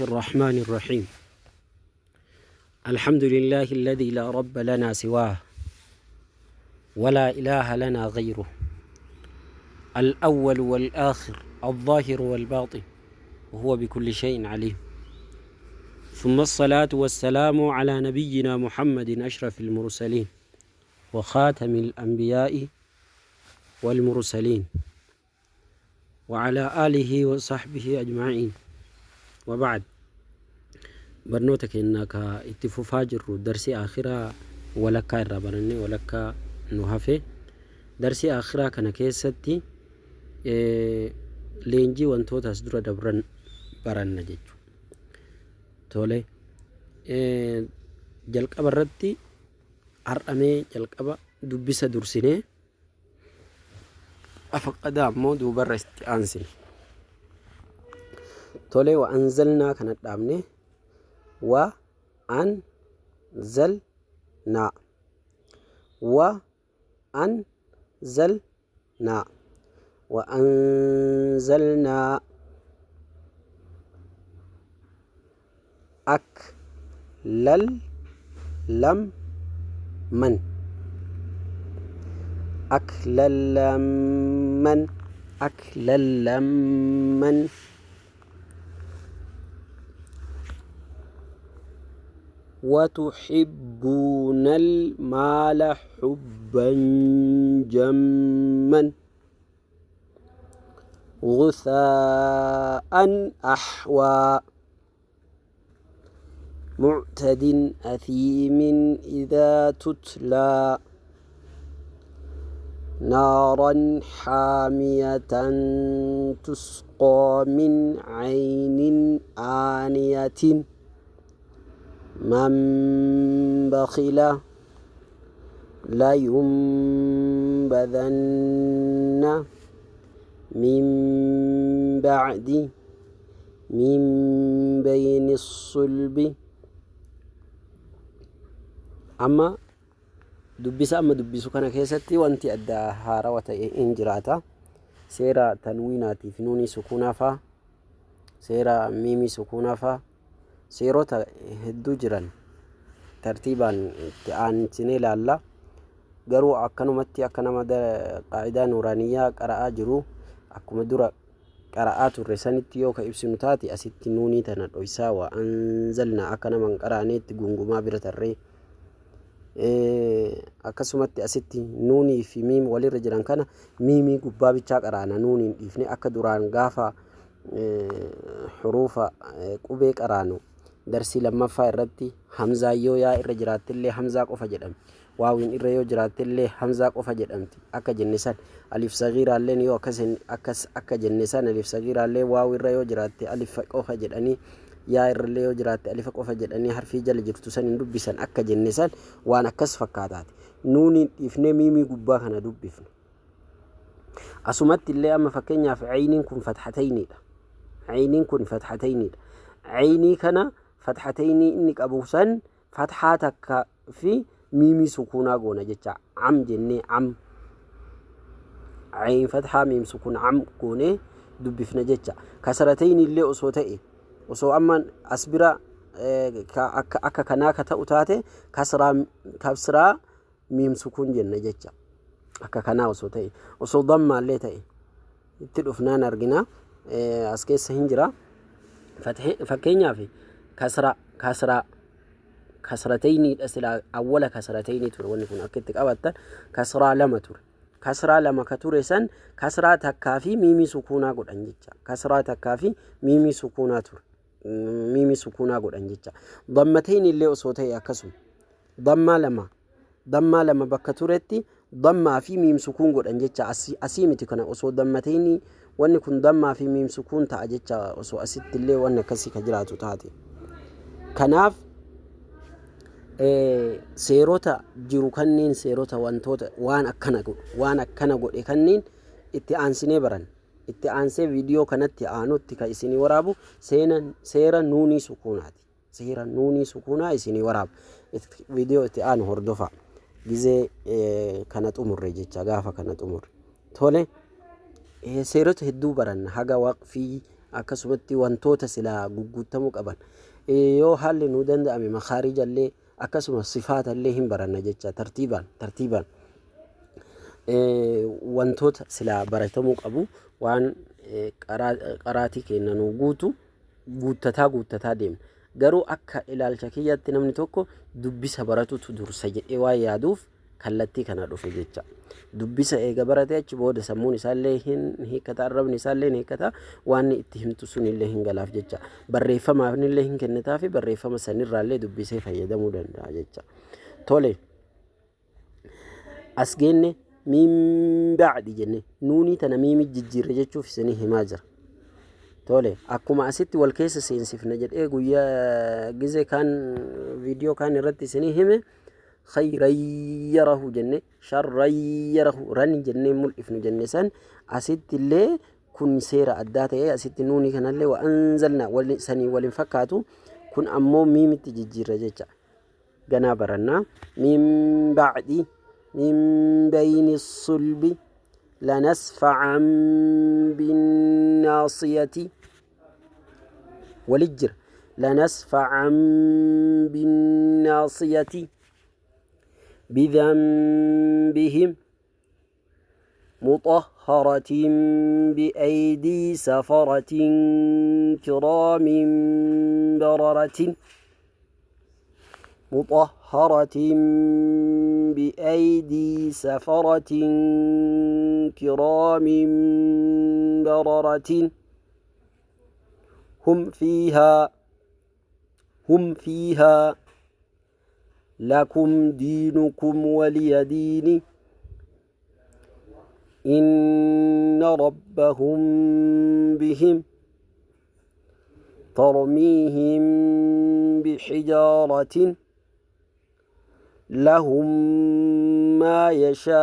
الرحمن الرحيم. الحمد لله الذي لا رب لنا سواه ولا إله لنا غيره، الأول والآخر، الظاهر والباطن، وهو بكل شيء عليم. ثم الصلاة والسلام على نبينا محمد أشرف المرسلين وخاتم الأنبياء والمرسلين وعلى آله وصحبه أجمعين، وبعد. Barnoota keenya ka itti fufaa jirru darsii akhiraa walakkaa irraa barannee walakkaa nu hafe. Darsii akhiraa kana keessatti leenjii wantoota as dura dabran baranna jechuudha. Tole, jalqaba irratti har'amee jalqaba dubbisa dursinee afaqadaa ammoo duubarra itti aansine. Tole, wa anzalnaa kana dhaabne. Wa an zal naa, wa an zal naa, wa anzalnaa ak lal lam man, ak lallamman, ak lallamman. وتحبون المال حبا جما غثاء أحوى معتد أثيم إذا تتلى نارا حامية تسقى من عين آنية من بخل لينبذن من بعد من بين الصلب. أما دبس، أما دبسو كان كيستي وانت أدى هاروة إنجراتا سيرا تنويناتي في نوني سكونا فا سيرا ميمي سكونا فا seerota hedduu jiran tartiibaan itti aansinee ilaalla. Garuu akkanumatti akka nama qaa'idaa nuuraaniyyaa qara'aa jiru akkuma dura qara'aa turre sanitti yoo ka ibsinu taate asitti nuunii tana dhoysaa wa anzalna akka nama hin qara'aneetti gungumaa bira tarree, akkasumatti asitti nuunii fi miim walirra jiran kana miimii gubbaa bichaa qara'ana, nuuniin dhiifne akka duraan gaafa xuruufa qubee qaraanu darsii lammaffaa irratti hamzaa yoo yaa irra jiraattillee hamzaa qofa jedhamti, waawiin irra yoo jiraattillee hamzaa qofa jedhamti akka jenne san, alif sagiiraalleen yoo akkas akka jenne san, alif sagiiraallee waaw irra yoo jiraatte alif qofa jedhanii, yaa irrallee yoo jiraatte alifa qofa jedhanii harfii jala jirtu san hin dubbisan akka jenne san, waan akkas fakkaataati. Nuuniin dhiifnee miimii gubbaa kana dubbifna. Asumatti illee amma fakkeenyaaf cayniin kun fathatayniidha. Cayniin kun fathatayniidha. Caynii kana fathataynii inni qabu san fathaa takka fi miimii sukuunaa goona jecha, cam jennee, cam cayn fathaa miim sukuun cam goonee dubbifna jecha. Kasaratayni illee osoo ta'e, osoo amma as bira akka kanaa ka ta'u taate, kasraa miim sukuun jenna jecha. Akka kanaa osoo ta'e, osoo dammaallee ta'e itti dhufnaan argina, as keessa hin jira. Fakkeenyaaf kasraa kasratayniidha, silaa awwala kasrataynii ture. Wanni kun akka itti qabattan kasraa lama ture. Kasraa lama ka ture san kasraa takkaa fi miimii sukuunaa godhan jecha. Kasraa takkaa fi miimii sukuunaa ture, miimii sukuunaa godhan jecha. Dammatayni illee osoo ta'e akkasuma dammaa lama, dammaa lama bakka turetti dammaa fi miim sukuun godhan jecha. Asii miti kana, osoo dammatayni wanni kun dammaa fi miim sukuun ta'a jecha, osoo asitti illee wanni akkasii ka jiraatu taate. Kanaaf seerota jiru kanneen, seerota wantoota waan akkana godhu, waan akkana godhe kanneen itti aansinee baran. Itti aansee viidiyoo kanatti aanutti ka isinii waraabu seera nuunii sukuunaati. Seera nuunii sukuunaa isinii waraaba. Viidiyoo itti aanu hordofa. Gizee kana xumurre jecha, gaafa kana xumurre. Tole, seerota hedduu baranna haga waqfii Akkasumatti wantoota silaa gugguutamuu qaban, yoo haalli nuu danda'ame makaarijallee akkasuma sifaatallee hin baranna jecha. Tartiibaan tartiibaan wantoota silaa baratamuu qabu, waan qaraatii kenna nuu guutu guuttataa guuttataa deemna. Garuu akka ilaalcha kiyyatti namni tokko dubbisa baratutu dursa jedhee waan yaaduuf kallattii kana dhufe jecha. Dubbisa eega barate achi booda sammuun isaallee hin hiikkata, arrabni isaallee hin hiikkata, waan itti himtu sunillee hin galaaf jecha. Barreeffamaafillee hin kennitaa fi barreeffama sanirraallee dubbisee fayyadamuu danda'a jecha. Tole. As geenne, min ba'di jenne, nuunii tana miimi jijjiirre jechuuf isinii himaa jira. Tole, akkuma asitti wal keessa seensifna jedhee guyyaa gizee kaan viidiyoo kaan irratti isinii hime, khayran yarahu jenne, sharran yarahu ran jennee mul'ifnu jenne san, asitti illee kun seera addaa ta'ee asitti nuunii kanallee wa anzalna sanii waliin fakkaatu, kun ammoo miimitti jijjiirra jecha. Ganaa barannaa. Min ba'di min bayni sulbi lanasfa'an binnaasiyati walit jira, lanasfa'an binnaasiyati bidhanbihim مطهرة بأيدي سفرة كرام بررة، مطهرة بأيدي سفرة كرام بررة، هم فيها هم فيها لكم دينكم ولي دين، إن ربهم بهم، ترميهم بحجارة، لهم ما يشاءون،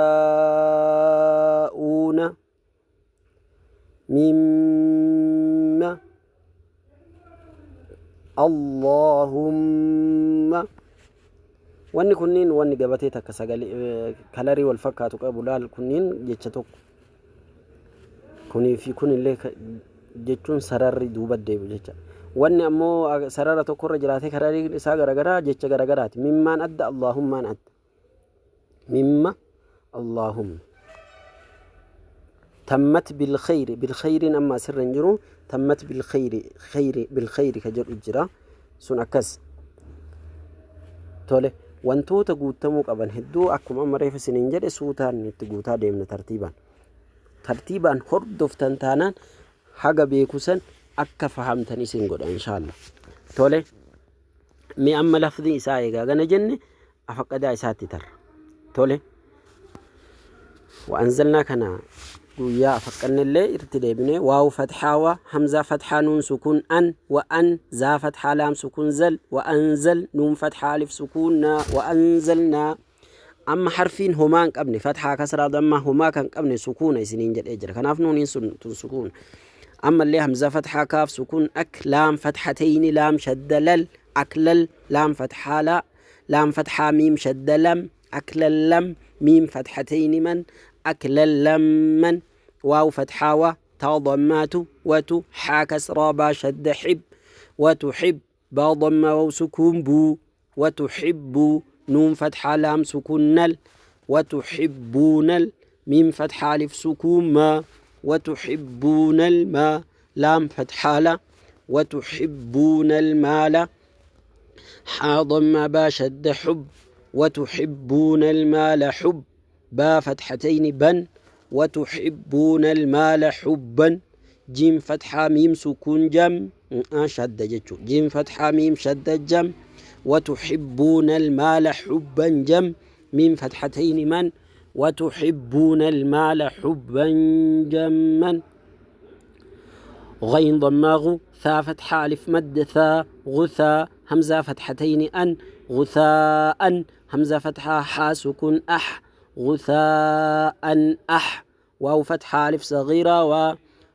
مما اللهم. Wanni kunniin wanni gabatee takka sagalee kalarii wal fakkaatu qabu laal, kunniin jecha tokko, kunii fi kunillee jechuun sararri duuba deebi'u jecha. Wanni ammoo sarara tokkorra jiraatee kalarii isaa garagaraa jecha garagaraati. Mimmaan adda, allaahummaan adda. Mimma, allaahumma. Tammat bilkhayri, bilkhayriin amma asirra hin jiru. Tammat bilkhayri, khayri, bilkhayri ka jedhu jira sun akkas. Tole, wantoota guutamuu qaban hedduu akkuma amma reefa isiniin jedhe suutaan itti guutaa deemna. Tartiibaan tartiibaan hordoftan taanaan haga beekusan akka fahamtan isin godha inshaallah. Tole, mi amma lafdi isaa eegaa gana jenne afaqadaa isaatti tarra. Tole, وأنزلنا كنا guyyaa afaqqannellee irtti deebine. Waaw fatxaa wa, hamzaa fatxaa, nuun sukuun an, wa an, zaa fatxaa, laam sukuun zal, wa anzal, nuun fatxaa, alif sukuun naa, wa anzalnaa. Amma harfiin homaa hin qabne, fatxaa, kasraa, dammaa homaa kan qabne sukuuna isiniin jedhee jira. Kanaaf nuuniin sun tun sukuuna. Ammallee hamzaa fatxaa, kaaf sukuun ak, laam fatxatayni, laam shadda lal, aklal, laam fatxaa laa, laam fatxaa, miim shadda lam, aklal lam, miim fatxatayni man, aklal lamman, waaw fatxaa wa, taa dammaatu, watu, xaa kasraa, baa shadda xib, watuxib, baa damma, waw sukuun buu, watuxibbu, nuun fatxaa, laam sukuun nal, watuxibbuunal, miim fatxaa, alif sukuun maa, وتحبون الماء، لام فتحة لا، وتحبون المال، حا ضم با شد حب، وتحبون المال حب، با فتحتين بن، وتحبون المال حبا، جيم فتحة ميم سكون جم شد جتشو، جيم فتحة ميم شد جم، وتحبون المال حبا جم، ميم فتحتين من، وتحبون المال حبا جما، غين ضماغ، ثا فتحة ألف مد ثا، غثا، همزة فتحتين أن، غثاء، همزة فتحة حا سكون أح، غثاء أح، واو فتحة ألف صغيرة و،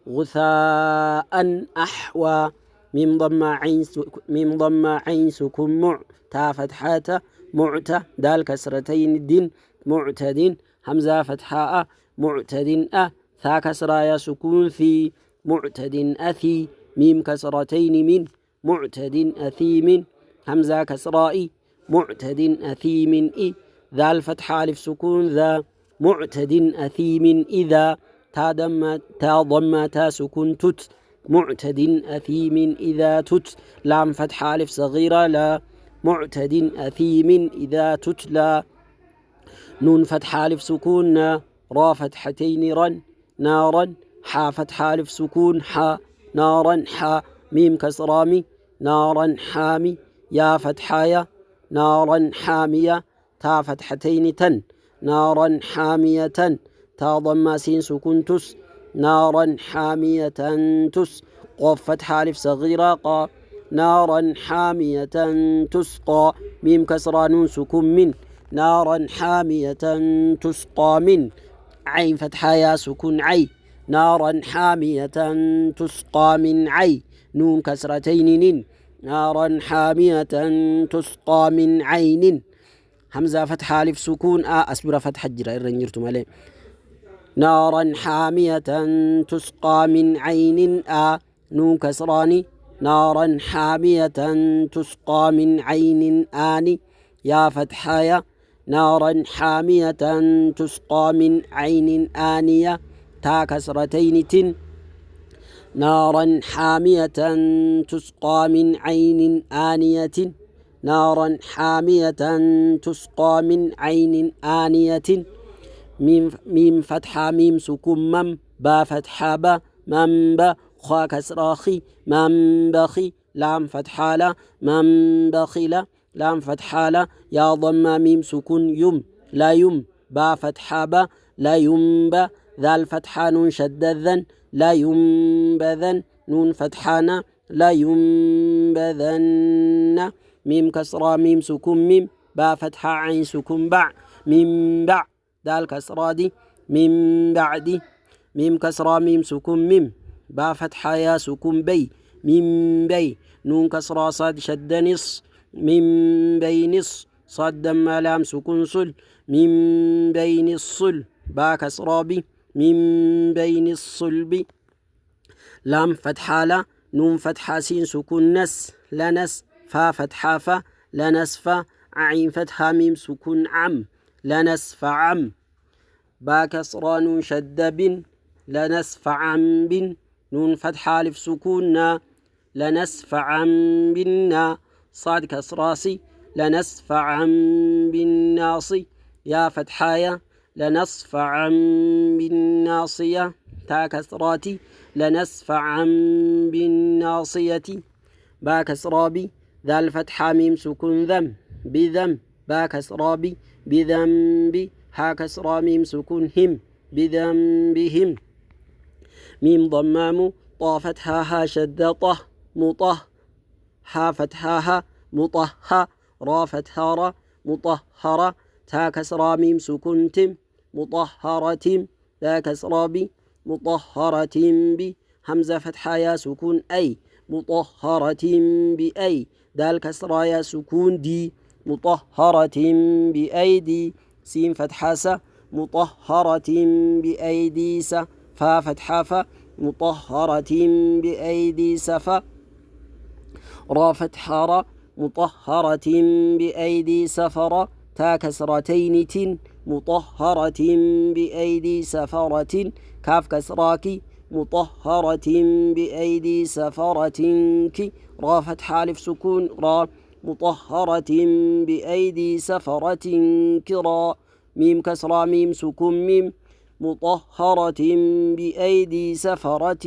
غثاء أحوى، ميم ضمة عين ميم ضمة عين سكون مع، تا فتحة معت، دال كسرتين دين، معتد، همزة فتحة أ، معتد أ، ثا كسرة يا سكون ثي، معتد أثي. ميم كسرتين من معتد أثيم همزة كسراء معتد أثيم إ ذا الفتحة ألف سكون ذا معتد أثيم إذا تا دم تا ضم تا سكون تت معتد أثيم إذا تت لام فتحة ألف صغيرة لا معتد أثيم إذا تتلى نون فتحة ألف سكون را فتحتين رن نارا حا فتحة ألف سكون حا نارا حا ميم كسرامي نارا حامي يا فتحة يا نارا حامية تا فتحتين تن نارا حامية تا ضم سين سكون تس نارا حامية تس قاف فتحة ألف صغيرة قا نارا حامية تسقى ميم كسرى نون سكون من نارا حامية تسقى من عين فتحة يا سكون عي نارا حامية تسقى من عي نون كسرتين نن نارا حامية تسقى من عين همزة فتحة ألف سكون آ أسبرة فتحة جرا إرنجرتم عليه نارا حامية تسقى من عين آ نون كسراني نارا حامية تسقى من عين آني يا فتحايا نارا حامية تسقى من عين آنية تا كسرتين تن نارا حامية تسقى من عين آنية نارا حامية تسقى من عين آنية ميم فتحة ميم سكون مم با فتحة با مم با خا كسرة خي مم بخي لام فتحة لا مم بخي لا لام فتحة لا يا ضم ميم سكون يم لا يم با فتحة با لا يم با ذال فتحة نون شد الذن لا ينبذن نون فتحانا لا ينبذن ميم كسرة ميم سكون ميم با فتحة عين سكون بع ميم بع دال كسرة دي ميم بعدي ميم كسرة ميم سكون ميم با فتحة يا سكون بي ميم بي نون كسرة صاد شد نص ميم بي نص صاد دم لام سكون صل ميم بين الصل با كسرة بي ميم بين الصلب لام فتحة لا نون فتحة سين سكون نس لنس فا فتحة فا لنسف عين فتحة ميم سكون عم لنسف عم با كسرة نون شد بن لنسف عم بن نون فتحة ألف سكون نا لنسف عم بنا صاد كسرة سي لنسف عم بالناصي يا فتحايا لنصفعا بالناصية تا كسراتي لنسفعا بالناصية با كسرة بي ذا الفتحة ميم سكون ذم بذم با كسرة بي بذنب ها كسرة ميم سكون هم بذنبهم ميم ضمام طا فتحة ها شد طه مطه ها فتحة ها مطه را فتحة را مطهرة تا كسرة ميم سكون تم مطهرة با كسرة بي مطهرة بي همزة فتحة يا سكون أي مطهرة بأي دال كسرة يا سكون دي مطهرة بأيدي سين فتحة س مطهرة بأيدي س فا فتحة ف مطهرة بأيدي سفا را فتحة را مطهرة بأيدي سفر تا كسرتين تن مطهرة بأيدي سفرة كاف كسراكي مطهرة بأيدي سفرة كي را فتحة ألف سكون را مطهرة بأيدي سفرة كرا ميم كسرة ميم سكون ميم مطهرة بأيدي سفرة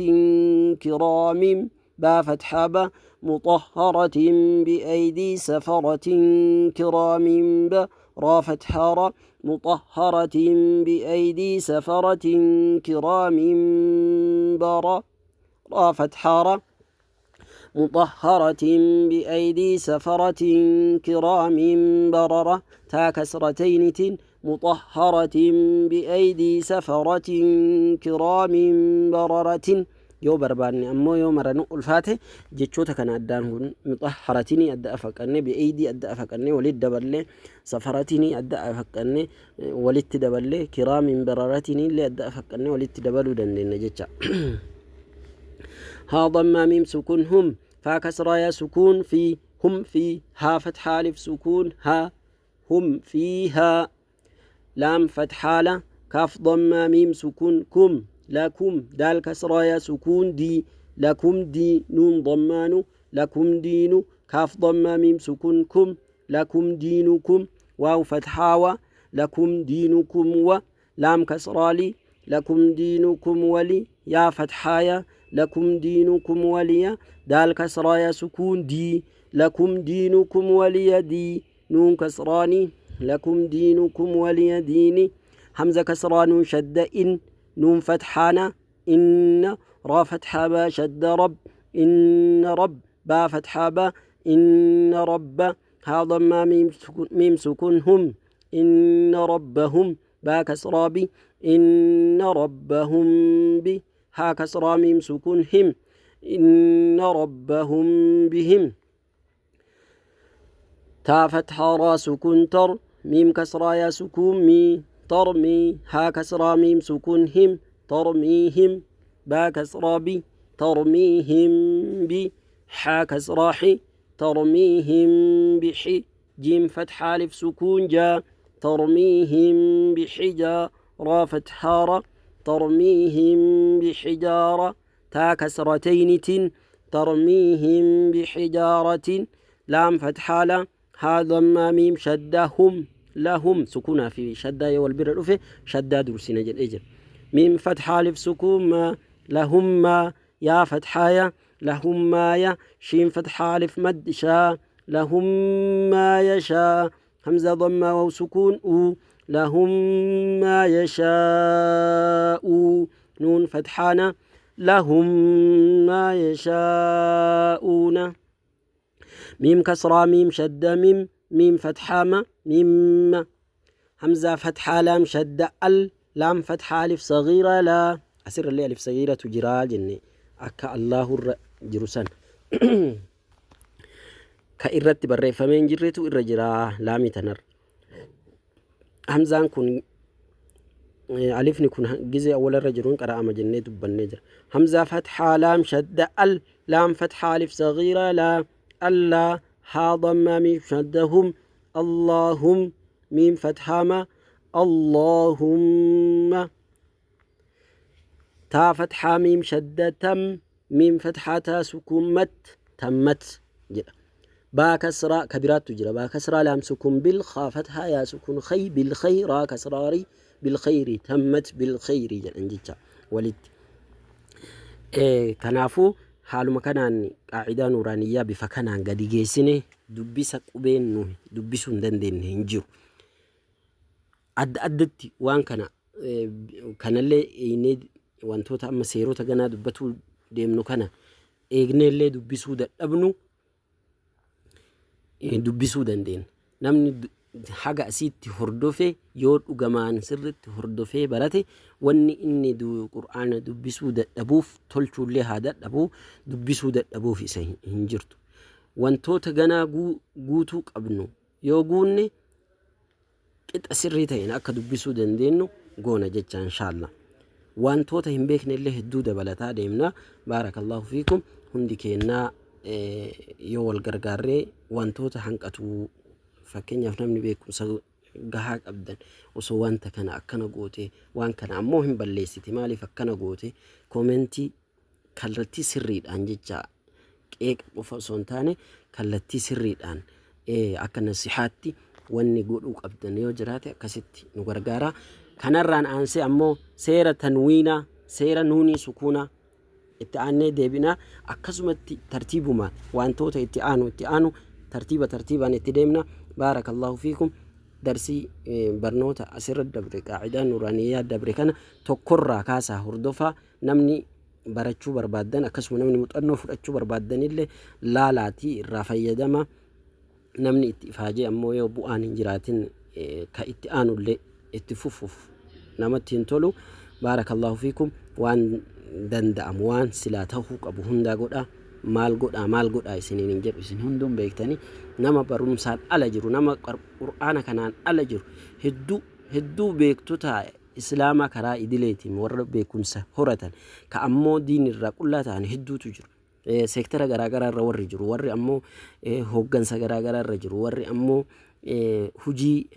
كرام با فتحة با مطهرة بأيدي سفرة كرام با را فتحة را مطهرة بأيدي سفرة كرام برا را فتحة را مطهرة بأيدي سفرة كرام بررة تا كسرتين تن مطهرة بأيدي سفرة كرام بررة yoo barbaanne ammoo yoo maranu ulfaate jechoota kana addaan kun muxahharatinii adda afaqanne bi'eydii adda afaqanne walitti daballee safaratinii adda afaqanne walitti daballee kiraamin bararatinii illee adda afaqanne walitti dabaluu dandeenya jecha. ها ضمة ميم سكون هم، فا كسرة يا سكون في، هم في، ها فتحة ألف سكون ها، هم فيها. لام فتحة لا، كاف ضمة ميم سكون كم، لكم، دال كسرة يا سكون دي، لكم دي، نون ضمان لكم دين، كاف ضمة ميم سكون كم، لكم دينكم، واو فتحة و، لكم دينكم و، لام كسرة لي، لكم دينكم ولي، يا فتحة يا، لكم دينكم ولي، دال كسرة يا سكون دي، لكم دينكم ولي دي، نون كسراني، لكم دينكم ولي ديني، همزة كسرة نون شد إن، نون فتحانة إن، را فتحة با شد رب، إن رب، با فتحة با، إن رب، ها ضمة ميم سكون هم، إن ربهم، با كسرة بي، إن ربهم بي، ها كسرة ميم سكون هم، إن ربهم بهم. تا فتحة را سكون تر، ميم كسرة يا سكون مي، ترمي، ها كسرة ميم سكون هم، ترميهم، با كسرة بي، ترميهم بي، حا كسرة حي، ترميهم بحي، جيم فتحة ألف سكون جا، ترميهم بحجا، را فتحة را، ترميهم بحجارة، تا كسرتين تن، ترميهم بحجارة، لام فتحة لا، ها ضمة ميم شدة هم، لهم سكونها في شدة والبر الأفي شدة درسنا جل إجر، ميم فتحة ألف سكون ما، لهم ما، يا فتحة يا، لهم ما يا، شين فتحة ألف مد شا، لهم ما يشاء، همزة ضمة وسكون أو، لهم ما يشاء، نون فتحانة، لهم ما يشاءون، ميم كسرة ميم شدة ميم، ميم فتحة ما، ميم، همزة فتحة لام شدة ال، لام فتحة ألف صغيرة لا، أسر اللي ألف صغيرة تجرى جنة أكا الله جرسان كإرت بريفمين جريتو إرجرا لامي تنر. همزان كن ألفني كن جزء أول الرجلون قرأ ما جنة دب همزة فتحة لام شدة ال، لام فتحة ألف صغيرة لا، ألا، ها ضمة ميم شدهم، اللهم، ميم فتحة ما، اللهم، تا فتحة ميم شدة تم، ميم فتحة تا سكون مت، تمت. با كسرة كبيرات تجرى، با كسرة لام سكون بالخا فتحة يا سكون خي بالخير، را كسراري بالخير، تمت بالخير جنجتا ولد. كنافو haaluma kanaan qaacidaa nuuraaniyyaa bifa kanaan gadi geessine dubbisa qubeen nu dubbisuu hin dandeenye hin jiru. Adda addatti waan kana kanallee eegnee wantoota amma seerota ganaa dubbatuu deemnu kana eegneellee dubbisuu dadhabnu dubbisuu dandeenya. Namni haga asitti hordofe yoo dhugamaan sirritti hordofee barate wanni inni qur'aana dubbisuu dadhabuuf tolchuullee haa dadhabuu dubbisuu dadhabuuf isa hin jirtu. Wantoota ganaa guutuu qabnu yoo guunne qixa sirrii ta'een akka dubbisuu dandeenyu goona jecha inshaallah. Wantoota hin beekne illee hedduu dabalataa deemna. Baarakallahu fiikum. Hundi keenyaa yoo wal gargaarree wantoota hanqatuu fakkeenyaaf namni beekumsa gahaa qabdan osoo wanta kana akkana goote waan kana ammoo hin balleessite maaliif akkana goote koomentii kallattii sirriidhaan jecha qeeqa qofa osoo hin taane kallattii sirriidhaan akka nasihaatti wanni godhuu qabdan yoo jiraate akkasitti nu gargaara. Kanarraan aansee ammoo seera tanwiinaa seera nuunii sukuunaa itti aannee deebinaa akkasumatti tartiibuma wantoota itti aanu tartiiba tartiibaan itti deemna. Baarakallahu fiikum. Darsii barnoota asirra dabre qaacidaa nuuraaniyyaa dabre kana tokkorraa kaasaa hordofaa namni barachuu barbaaddan akkasuma namni muuxannoo fudhachuu barbaaddanillee laalaatii irraa fayyadama. Namni itti ifaajee ammoo yoo bu'aan hin jiraatin ka itti aanullee itti fufuuf namatti hin tolu. Baarakallahu fiikum. Waan danda'amu waan silaa ta'uu qabu hundaa godhaa. Maal godhaa isiniin hin jedhu isin hunduun beektanii nama barumsaan ala jiru nama qur'aana kanaan ala jiru hedduu hedduu beektota Islaamaa karaa idileetiin warra beekumsa horatan ka ammoo diin irraa qullaa ta'an hedduutu jiru. Seektara garaagaraa irra warri jiru, warri ammoo hooggansa garaagaraa irra jiru, warri ammoo hujii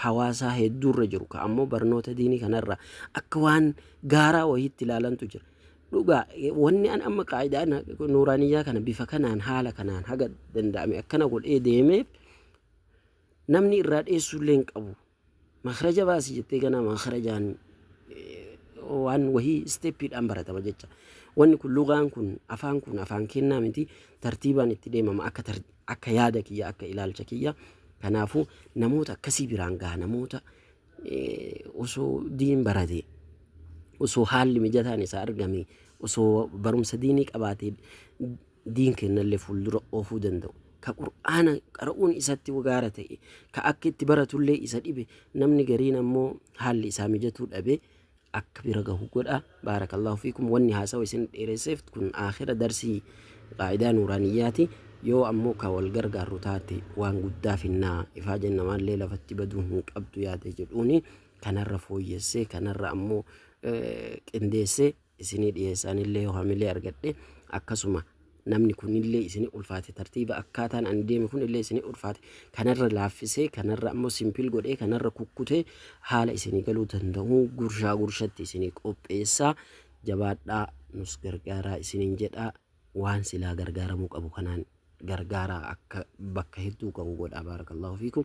hawaasaa hedduu irra jiru ka ammoo barnoota diinii kanarra akka waan gaaraa wayiitti ilaalantu jira. Dhugaa, wanni an amma qaayidaa nuuraaniyyaa kana bifa kanaan, haala kanaan, haga danda'ame akkana godhee deemeef, namni irraa dheessuullee hin qabu. Makhraja baasii jettee ganaa makhrajaan waan wahii steppiidhaan baratama jecha. Wanni kun, lugaan kun, afaan kun afaan kennaa miti, tartiibaan itti deemama akka yaada kiyya, akka ilaalcha kiyya. Kanaafuu namoota akkasii biraan gaha, namoota osoo diin barate, osoo haalli mijataan isaa argame, osoo barumsa diinii qabaate diin kennallee fuuldura oofuu danda'u. Ka Qur'aana qara'uun isatti gaara ta'e, ka akka itti baratullee isa dhibe, namni gariin ammoo haalli isaa mijatuu dhabe akka bira gahu godha. Baarakallahu fiikum. Wanni haasawa isin dheeresseef kun aakhira darsii qaa'idaa nuuraaniyyaati. Yoo ammoo ka wal gargaarru taate waan guddaa finnaa, ifaa jennamaallee lafatti baduu hin qabdu yaada jedhuuni kanarra fooyyessee, kanarra ammoo qindeessee isinii dhiyeessaanillee yoo hamilee argadhe, akkasuma namni kunillee isinii ulfaate, tartiiba akkaataan ani deeme kunillee isinii ulfaate, kanarra laaffisee, kanarra ammoo simple godhee, kanarra kukkutee haala isinii galuu danda'u gurshaa gurshatti isinii qopheessaa. Jabaadhaa, nus gargaaraa isiniin jedhaa. Waan silaa gargaaramuu qabu kanaan gargaaraa, akka bakka hedduu qabu godhaa. Baarakallahu fiikum.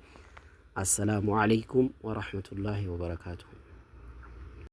Assalaamu alaikum warahmatullaahi wabarakaatuhu.